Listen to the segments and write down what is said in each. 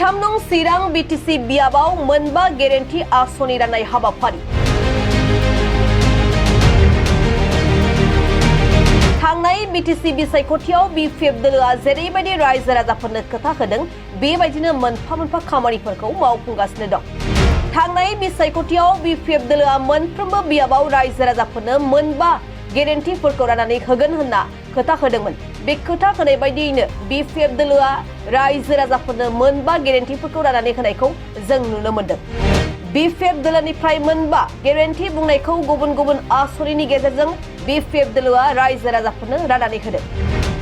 जिथाम नं चिरां बिटिसि बियाबाव मोनबा गेरेन्टि आसनि राननाय हाबाफारि। थांनाय बिटिसि बिसायख'थियाव बिपिएफ दोलोआ जेरैबायदि रायजो राजाफोरनो खोथा होदों बेबायदिनो मोनफा मोनफा खामानिफोरखौ मावफुंगासिनो दं। थांनाय बिसायख'थियाव बिपिएफ दोलोआ मोनफ्रोमबो बियाबाव रायजो राजाफोरनो मोनबा गेरेन्टिफोरखौ राननानै होगोन होनना खोथा होदोंमोन। बे खोथा होनाय बायदियैनो बिपिएफ दोलोआ रायजो राजाफोरनो मोनबा गेरेन्टिफोरखौ राननानै होनायखौ जों नुनो मोनदों। बिपिएफ दोलोनिफ्राय मोनबा गेरेन्टि बुंनायखौ गुबुन गुबुन आसनिनि गेजेरजों बिपिएफ दोलोआ रायजो राजाफोरनो राननानै होदों।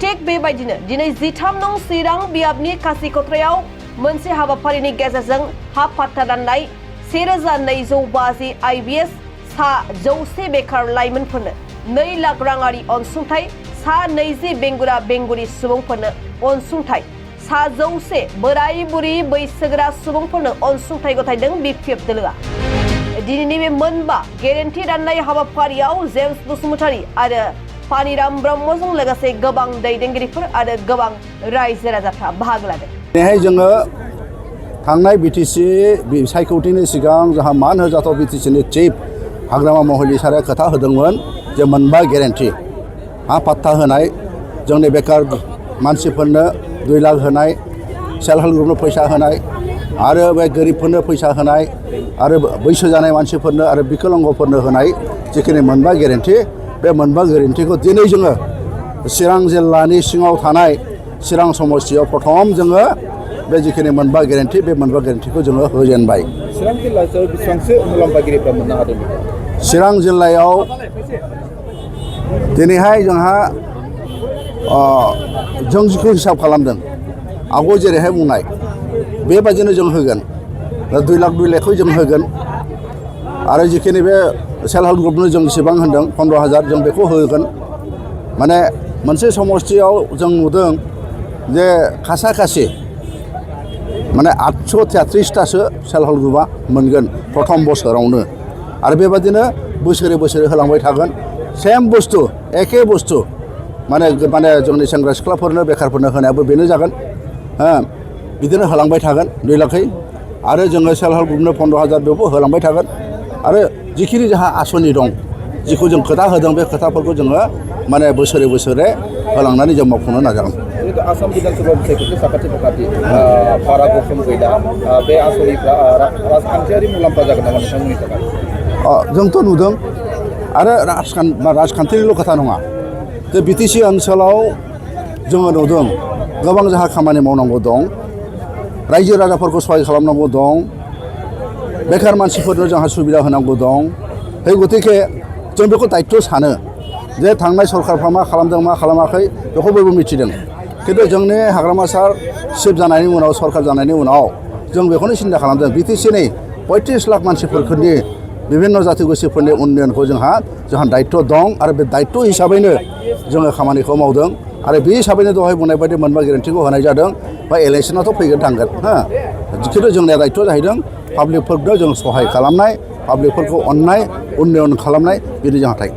थिग बेबायदिनो दिनै जिथाम नं चिरां बियाबनि कासिक'त्रायाव मोनसे हाबाफारिनि गेजेरजों हा पाट्टा राननाय 1250 आइबिएस सा 100 बेकार लाइमोनफोरनो 2 लाख राङारि अनसुंथाइ, सा 20 बेंगुरा बेंगुरि सुबुंफोरनो अनसुंथाइ, सा 100 बोराय बुरि बैसोगोरा सुबुंफोरनो अनसुंथाइ गथायदों बिपिएफ दोलोआ। दिनैनि बे मोनबा गेरेन्टि राननाय हाबाफारियाव जेम्स बसुमतारी आरो पानिराम ब्रह्मजों लोगोसे गोबां दैदेनगिरिफोर आरो गोबां रायजो राजाफ्रा बाहागो लादों। दिनैहाय जोङो थांनाय बिटिसि बिसायख'थिनि सिगां जोंहा मान होजाथाव बिटिसिनि चिफ हाग्रामा महिलि सारा खोथा होदोंमोन जे मोनबा गेरेन्टि हा पाट्टा होनाय, जोंनि बेकार मानसिफोरनो 2 लाख होनाय, सेल्फ हेल्प ग्रुपनो फैसा होनाय आरो बे गोरिबफोरनो फैसा होनाय आरो बैसो जानाय मानसिफोरनो आरो बिकलांगफोरनो होनाय जिखिनि मोनबा गेरेन्टि, बे मोनबा गेरेन्टिखौ दिनै जोङो चिरां जिल्लानि सिङाव थानाय चिरां समस्तियाव प्रथम जोङो बे जिखिनि मोनबा गेरेन्टि, बे मोनबा गेरेन्टिखौ जोङो होजेनबाय। चिरां जिल्लायाव बेसेबांसो मुलाम्फागिरिफ्रा मोननो हादों? चिरां जिल्लायाव दिनैहाय जोंहा जों जिखौ हिसाब खालामदों आवगाय जेरैहाय बुंनाय बेबायदिनो जों होगोन। 2 लाखखौ जों होगोन आरो जिखिनि बे सेल्फ हेल्प ग्रुपनो जों जेसेबां होनदों 15,000 जों बेखौ होगोन। माने मोनसे समस्तियाव जों नुदों जे खासा-खासि माने 833टासो सेल्फ हेल्प ग्रुपआ मोनगोन प्रथम बोसोरावनो आरो बेबायदिनो बोसोरे बोसोरे होलांबाय थागोन। सेम बुस्थु एखे बुस्थु माने जोंनि सेंग्रा सिख्लाफोरनो बेखारफोरनो होनायाबो बेनो जागोन। बिदिनो होलांबाय थागोन 2 लाखै आरो जोङो सेल्फ हेल्प ग्रुपनो 15,000 बेवबो होलांबाय थागोन आरो जिखिनि जोंहा आसनि दं जिखौ जों खोथा होदों बे खोथाफोरखौ जोङो माने बोसोरे बोसोरे होलांनानै जों मावफुंनो नाजागोन। जिहेतु आसाम बिधानसभा बिसायख'थि साखाथि बारा गोख्रों गैला, बे आसनिफ्रा राजखान्थियारि मुलाम्फा जागोन नामा नोंथांमोननि थाखाय? जोंथ' नुदों आरो राजखान्थिनिल' खोथा नङा, जे बिटिसि ओनसोलाव जोङो नुदों गोबां जोंहा खामानि मावनांगौ दं, रायजो राजाफोरखौ सहाय खालामनांगौ दं, बेखार मानसिफोरनो जोंहा सुबिदा होनांगौ दं। बे गतिके जों बेखौ दायित्व सानो जे थांनाय सरकारफ्रा मा खालामदों मा खालामाखै बेखौ बयबो मिथिदों, खिन्थु जोंनि हाग्रामा सार चिफ जानायनि उनाव सरकार जानायनि उनाव जों बेखौनो सिन्था खालामदों 35 लाख मानसिफोरनि बिभिन्न जाथि गोष्ठिफोरनि उन्नयनखौ जोंहा दायित्व दं आरो बे दायित्व हिसाबैनो जोङो खामानिखौ मावदों आरो बे हिसाबैनो दहाय बुंनाय बायदि मोनबा गेरेन्टिखौ होनाय जादों। बा इलेक्सनाथ' फैगोन थांगोन खिन्थु जोंनिया दायित्व जाहैदों पाब्लिकफोरनो जों सहाय खालामनाय, पाब्लिकफोरखौ अननाय, उन्नयन खालामनाय, बिदि जोंहा थायो।